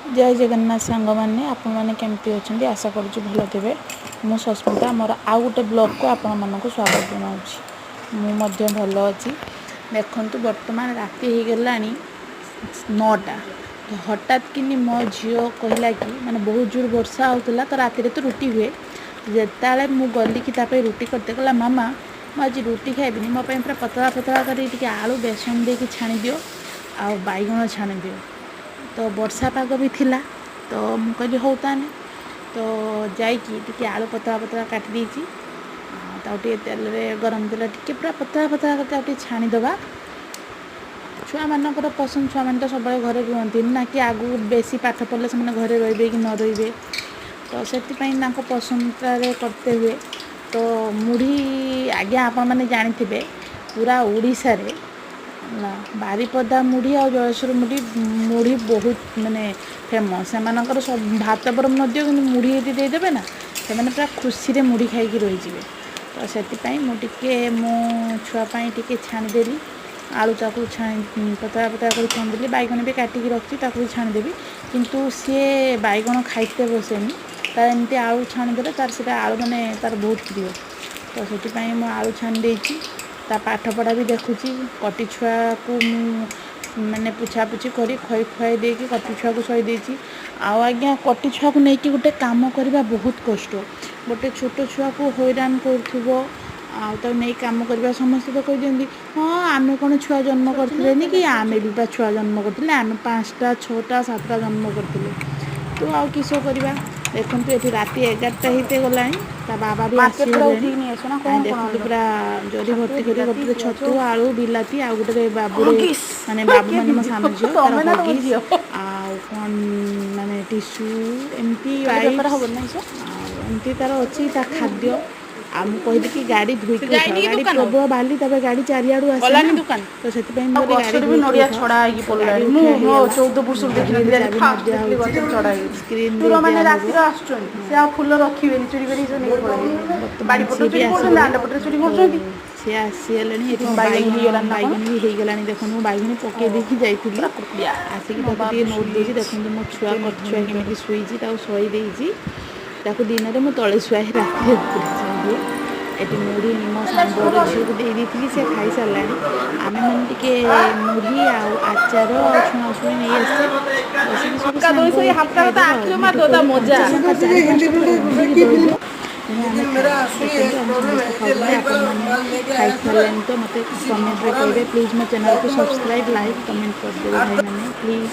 ଜୟ ଜଗନ୍ନାଥ ସାଙ୍ଗମାନେ, ଆପଣମାନେ କେମିତି ଅଛନ୍ତି? ଆଶା କରୁଛି ଭଲ ଥିବେ। ମୁଁ ସସ୍ମିତା, ମୋର ଆଉ ଗୋଟେ ବ୍ଲଗ୍କୁ ଆପଣମାନଙ୍କୁ ସ୍ୱାଗତ ଜଣାଉଛି। ମୁଁ ମଧ୍ୟ ଭଲ ଅଛି। ଦେଖନ୍ତୁ, ବର୍ତ୍ତମାନ ରାତି ହେଇଗଲାଣି 9ଟା। ତ ହଠାତ୍ କିନି ମୋ ଝିଅ କହିଲା କି, ମାନେ ବହୁତ ଜୋର ବର୍ଷା ହେଉଥିଲା, ତ ରାତିରେ ତ ରୁଟି ହୁଏ। ଯେତେବେଳେ ମୁଁ ଗଲି କି ତା ପାଇଁ ରୁଟି କରିତେ, କହିଲା, "ମାମା, ମୁଁ ଆଜି ରୁଟି ଖାଇବିନି। ମୋ ପାଇଁ ପୁରା ପତଳା ପତଳା କରିକି ଟିକେ ଆଳୁ ବେସନ ଦେଇକି ଛାଣିଦିଅ ଆଉ ବାଇଗଣ ଛାଣିଦିଅ।" ତ ବର୍ଷା ପାଗ ବି ଥିଲା, ତ ମୁଁ କହିଲି, "ହଉ ତାହେଲେ।" ତ ଯାଇକି ଟିକେ ଆଳୁ ପତଳା ପତଳା କାଟି ଦେଇଛି ଆଉ ତାକୁ ଟିକେ ତେଲରେ, ଗରମ ତେଲ ଟିକେ, ପୁରା ପତଳା ପତଳା କରି ତାକୁ ଟିକେ ଛାଣିଦେବା। ଛୁଆମାନଙ୍କର ପସନ୍ଦ। ଛୁଆମାନେ ତ ସବୁବେଳେ ଘରେ ରୁହନ୍ତିନି ନା, କି ଆଗକୁ ବେଶୀ ପାଠ ପଢ଼ିଲେ ସେମାନେ ଘରେ ରହିବେ କି ନ ରହିବେ। ତ ସେଥିପାଇଁ ତାଙ୍କ ପସନ୍ଦଟାରେ କରତେ ହୁଏ। ତ ମୁଢ଼ି ଆଜ୍ଞା, ଆପଣମାନେ ଜାଣିଥିବେ, ପୁରା ଓଡ଼ିଶାରେ ହେଲା ବାରିପଦା ମୁଢ଼ି ଆଉ ଜଳେଶ୍ୱର ମୁଢ଼ି, ମୁଢ଼ି ବହୁତ ମାନେ ଫେମସ୍। ସେମାନଙ୍କର ସବୁ ଭାତ ବରଂ ନଦିଅ, କିନ୍ତୁ ମୁଢ଼ି ଯଦି ଦେଇଦେବେ ନା, ସେମାନେ ପୁରା ଖୁସିରେ ମୁଢ଼ି ଖାଇକି ରହିଯିବେ। ତ ସେଥିପାଇଁ ମୁଁ ଟିକେ ମୋ ଛୁଆ ପାଇଁ ଟିକେ ଛାଣିଦେଲି ଆଳୁ। ତାକୁ ଛାଣି, ପତଳା ପତଳା କରି ଛାଣିଦେଲି। ବାଇଗଣ ବି କାଟିକି ରଖିଛି, ତାକୁ ବି ଛାଣିଦେବି। କିନ୍ତୁ ସିଏ ବାଇଗଣ ଖାଇତେ ବସେନି। ତାର ଏମିତି ଆଳୁ ଛାଣିଦେଲେ ତାର ସେଇଟା ଆଳୁ, ମାନେ ତାର ବହୁତ ପ୍ରିୟ। ତ ସେଥିପାଇଁ ମୁଁ ଆଳୁ ଛାଣି ଦେଇଛି। ତା ପାଠପଢ଼ା ବି ଦେଖୁଛି। କଟି ଛୁଆକୁ ମୁଁ ମାନେ ପୋଛାପୋଛି କରି, ଖଇ ଖୁଆଇ ଦେଇକି କଟି ଛୁଆକୁ ଶୋଇ ଦେଇଛି। ଆଉ ଆଜ୍ଞା, କଟି ଛୁଆକୁ ନେଇକି ଗୋଟେ କାମ କରିବା ବହୁତ କଷ୍ଟ। ଗୋଟେ ଛୋଟ ଛୁଆକୁ ହଇରାଣ କରୁଥିବ ଆଉ ତାକୁ ନେଇ କାମ କରିବା। ସମସ୍ତେ ତ କହିଦିଅନ୍ତି, "ହଁ, ଆମେ କ'ଣ ଛୁଆ ଜନ୍ମ କରିଥିଲେନି କି? ଆମେ ବି ବା ଛୁଆ ଜନ୍ମ କରିଥିଲେ। ଆମେ ପାଞ୍ଚଟା, ଛଅଟା, ସାତଟା ଜନ୍ମ କରିଥିଲେ।" ତ ଆଉ କିସ କରିବା? ଦେଖନ୍ତୁ, ଏଠି ରାତି 11ଟା ହେଇତେ ଗଲାଣି। ତା ବାବା ବି ମାର୍କେଟ ପୁରା ଆସିଗଲେଣି। ଉଠେଇକି ନେଇ ଆସିବ ନା କଣ? କଣ ଦେଖନ୍ତୁ, ଆଣିଲ? ପୁରା ଜରି ଛତୁ, ଭର୍ତ୍ତି କରି ବିଲାତି, ଗୋଟେରେ ପିଆଜ। ଛତୁ, ଆଳୁ, ବିଲାତି, ଆଉ ଗୋଟେରେ ବାବୁରେ, ହଗିସ୍। ମାନେ ବାବୁ କିଏ ମାନେ ମୋ ପିନ୍ଧିବ? ସାନ ଝିଅ ତାର ତମେ ନା ତମ ହଗିସ୍ ଝିଅ? ଆଉ କ'ଣ ମାନେ ଟିସୁ ଏମିତି କାଲି ବେପାର ୱାଇପ୍ସ ହବନି ନା କିସ? ଆଉ ଏମିତି ତାର ଅଛି ତା ଖାଦ୍ୟ। ଆଉ ମୁଁ କହିଲି କି ଗାଡ଼ି ସେ ଧୋଇକି ଉଠାଅ। ଯାଇନି କି ଗାଡ଼ି ଦୋକାନ? ପ୍ରବଳ ବାଲି, ତାପରେ ଗାଡ଼ି ଚାରିଆଡ଼ୁ ଆସେ ଗଲାନି ନା। ଦୋକାନ? ତ ସେଥିପାଇଁ ମୁଁ ଆଉ କହିଲି, ଗାଡ଼ି ଗଛରେ ବି ଧୋଇକି ନଡ଼ିଆ ଉଠାଅ। ଛଡା ହେଇକି ତ ଗାଡ଼ି ପଡିଲାଣି। ମୁଁ ଉଠା ମୋ ହେଇଗଲା। 14 ପୁରୁଷରୁ ଗ୍ରିଲ୍ ଦେଖିନଥିଲି, ଆଜି ଚାବି ଫାଷ୍ଟ ମାରି ଦେଖିଲି ଦିଆହେଉଛି, ଗଛରେ ଛଡା ହେଇକି। ସ୍କ୍ରିନ୍ ଚୋର ଦେଇ ମାନେ ଦିଆହେବ। ରାତିରେ ଆସୁଛନ୍ତି, ସେ ଆଉ ଫୁଲ ରଖିବେନି। ଚୋରି କରିକି ସବୁ ନେଇକି ପଳେଇବେ। ବର୍ତ୍ତମାନ ବାଡ଼ି ପଟରୁ ସିଏ ବି ଚୋରି କରୁଛନ୍ତି, ଆସିଗଲେ। ଦାଣ୍ଡ ପଟରେ ଚୋରି ତ କରୁଛନ୍ତି। ସିଏ ଆସିଗଲେଣି। ଏଠି ମୋ ବାଇଗଣ ବାଇଗଣ ହେଇଗଲାଣି ନା କଣ? ବାଇଗଣ ବି ହେଇଗଲାଣି। ଦେଖନ୍ତୁ, ମୁଁ ବାଇଗଣ ପକେଇ ଦେଇକି ଯାଇଥିଲି। ପୁରା କୁକୁଡ଼ିଆ। ଆସିକି ମୋ ତାକୁ ଟିକେ ବାବୁ ନୋଟ୍ ଦେଉଛି। ଶୋଇଯାଇଛି। ଦେଖନ୍ତୁ, ମୋ ଛୁଆ, କେତେ କଟି ନିଦ ଛୁଆ ନିଦରେ। କେମିତି ଶୋଇଛି। ତାକୁ ଶୋଇ ଦେଇଛି। ତାକୁ ଦିନରେ ମୁଁ ତଳେ ଶୁଆଏ, ରାତିରେ ଉପରେ ଶୁଆଇ। ଏଠି ମୁଢ଼ି ମୋ ବଡ଼ ଝିଅକୁ ଦେଇ ଦେଇଥିଲି, ସେ ଖାଇସାରିଲାଣି। ଆମେମାନେ ଟିକେ ମୁଢ଼ି ଆଉ ଆଚାର ଆଉ ଛଣାଛୁଣି ନେଇ ଆସିଛେ। ବସିକି ସବୁ ଲଙ୍କା ସାଙ୍ଗ ଦୋଇ ସୋଇ ହେଇକି ହାତ ତା ଖାଇଦେବା ଆଉ। ଆଖିରେ ମୁଁ ଏଠି ମାରିଦବ ତା କହିଲି, ମୋଜା। କଞ୍ଚା ଲଙ୍କା ଚାରି ପାଞ୍ଚଟା ପୁରା ରଗଡ଼ିକି ଦଳିଦିଅ, ତେଣୁ ଆମେ ଖାଇବା। ଦେଖନ୍ତୁ, ଆମେ ସମସ୍ତେ ଖାଉଛନ୍ତି। ଆପଣମାନେ ଖାଇସାରିଲେଣି ତ ମୋତେ କମେଣ୍ଟରେ କହିବେ। ପ୍ଲିଜ୍ ମୋ ଚ୍ୟାନେଲକୁ ସବସ୍କ୍ରାଇବ୍, ଲାଇକ୍, କମେଣ୍ଟ କରିଦେବେ ଭାଇମାନେ, ପ୍ଲିଜ୍।